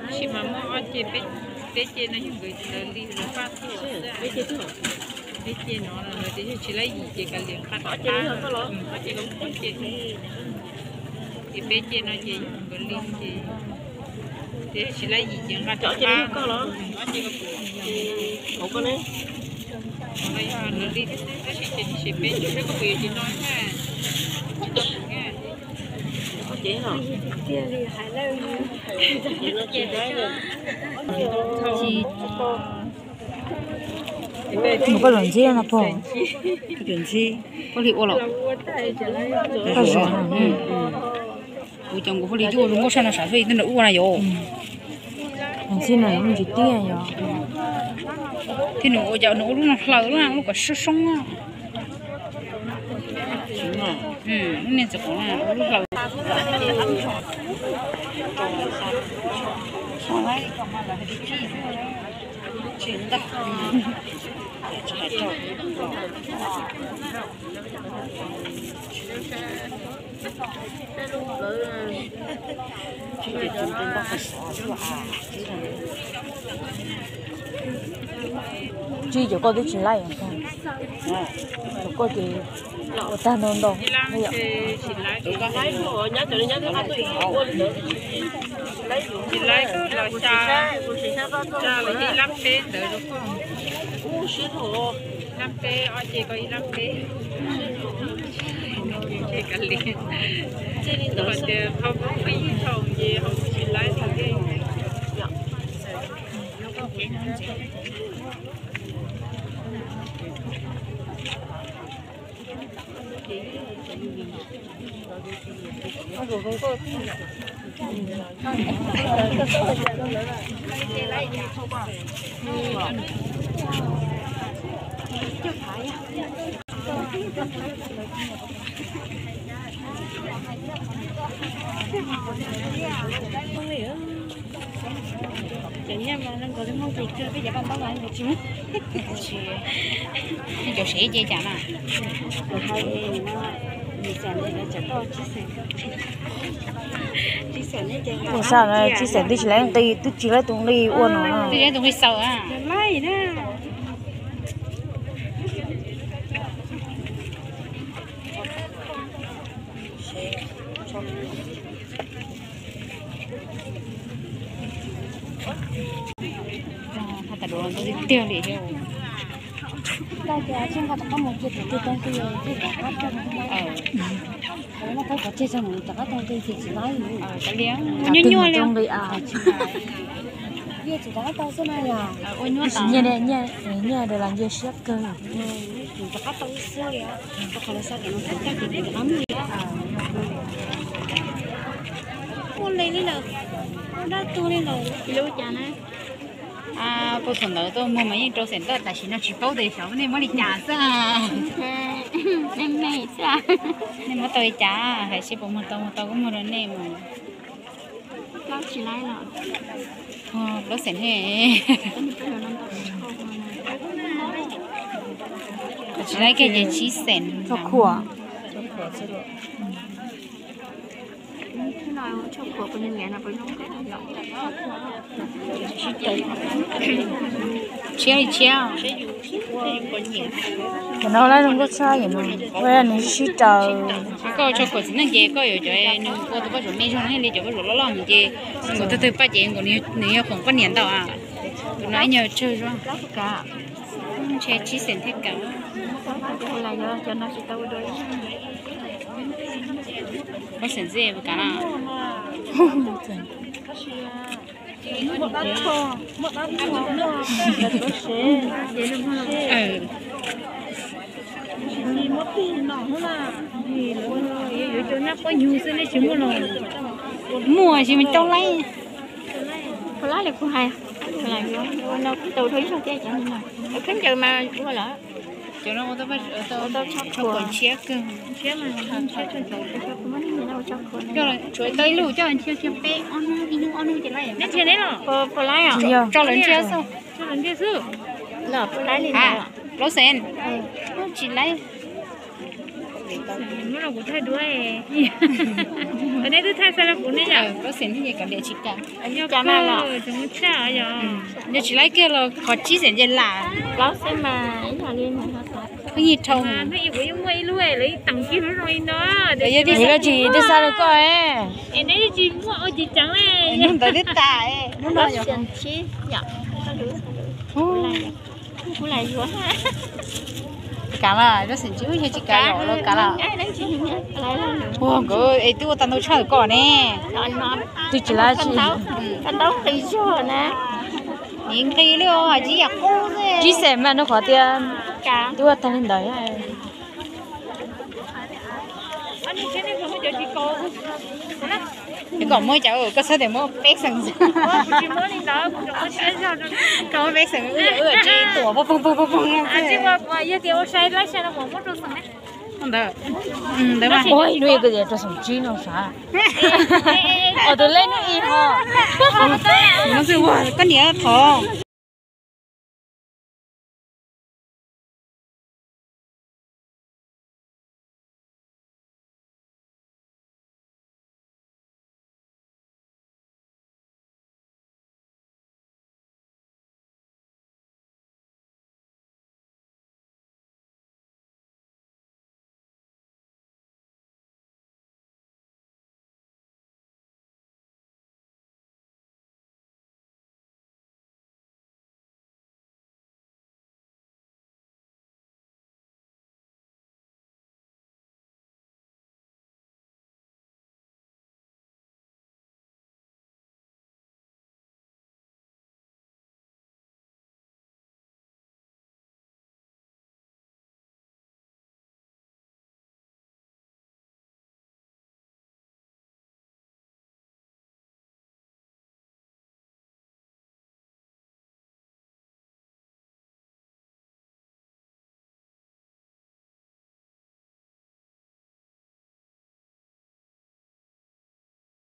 Tab sis mas muaj ob ce, peb ce no yog nkawd lawv li lawv paj tuaj xwb. Peb ce no lawv tias yog tsis laib yim ces kav liam nqa rov qab. Ob ce, ces peb ce no ces yog nkawd li ces, ces yog tsis laib yim ces nqa rov qab. Ob ce no yog lawv li xwb, tab sis ces tsis peb ce, peb kuj puas yuav ces no thiab. Mus koj los ntsib no pog, koj li ua los. Kuv cov nkaus hauj li cuaj ua zoo nkauj tshaj no, sav xwb ib tug nrog ua na yom. Ntsib no mus tsis tiag yom. Thiab nws ua cas nws ua lub no hlaws lub, lub kom soob soob. Lub niag txiv qus ua lub hlaws. Tsis cov koj twb tsis laib, cov koj ces ua tag ntau ntau. Tsis laib los xya, los ib lab peb ntawd rau koj. Lab peb, ob ce koj ib lab peb. Ces kav liam, tias ho pheej yig thaum ces ho tsis laib li. Cov nyiaj mas zoo nkaus li muaj nqis kawg, peb cov paj ntaub mas nkaus tsis muaj. Cov sev ces cas na? Ua xav na, tsis xav twb tsis laib nqi, twb tsis laib tus nqi ua no. Twb tsis laib tus nqi xaus a. Haj tas duav ntau tiag tiag li thiab. Nyuaj nyuaj li. Ua nyuaj tas. Nyiaj de las nyiaj siab kawg. Ua li li lawm, ua dab tuag li lawm. Lub cas na? Puag thaum ntawd tuaj muag mas yeej rau xeem ntawd, tam sim no tsis paub tias xyov nej muab li cas xwb. Nej me xwb. Nej muab tau li cas, hais seb puas muag tau, muag tau kuv muag rau nej mas. Plaub xeem ne. Tsis laib kiag ces tsib xeem. Tshiab li tshiab. Cov no lab zoo nkauj tshaj, nws sib raws. Koj tso khuam txiv neej ces koj yuav cov nws ua tus poj zuam me zog li cov poj zuam loj loj mus ces nkaus tag twg paj ces nkaus nws yog khoom poj niam ntau. Tus no ib nyuag tsawg zog. Ntshe tsib xeem thiaj kav. Plaub xeem xwb kav na. Yuav cov nab pob nyuv xwb nej tsis muaj los. Muaj tsis mas coj laib. Pab lab li kuv hais, tau rau ib zog thiab cov no. Khaub ncaws mas ua lawm. Cov no ua tau ntshiab kawg. Tshuav tau ib lub coj ntshiab, ntshiab peb ob hnub, ib hnub ob hnub ces laib. Neb ntshiab neb los? Tso lawv ntshiab xwb. Tso lawv ntshiab xwb. Los pab lab li ntawd. Plaub xees. Tsis laib. Muab los kuv thaij duab. Nej twb thaij xa rau kuv ne yom. Plaub xees thiab ces kav liam tsis kam. Yog kawg, tsis muaj tshaj yom. Yog tsis laib kiag los qhov tsib xees ces lam. Plaub xees mas ib yam li hnub ib kuv yeej muaj ib lub lawv ib teem kiag lub zoo li no. Yog tsis laib tsis twb xa rau koj. Es neb tsis muaj ua ces ceev li. Hnub ntawd twb tas. Plaub xees tsib yom. Kav mas, plaub xees tsib yog tsis kav los kav los. Ua nkawd es twb ua tau ntau tshaj koj ne. Twb tsis laib tsis. Nqi li os, tsib yam qub. Tsib xees mas nug qhov tias twb ua tag li ntawd. Es kom muab cov koj xav tias muab peb xees. Koj muab peb xees wb wb tsis tuam pog pog pog pog. Ntawd, ntawd mas. Ua ib lub yog koj tias rau xees tsib no sav. Os tus lej hnub ib ho. Koj niam thov.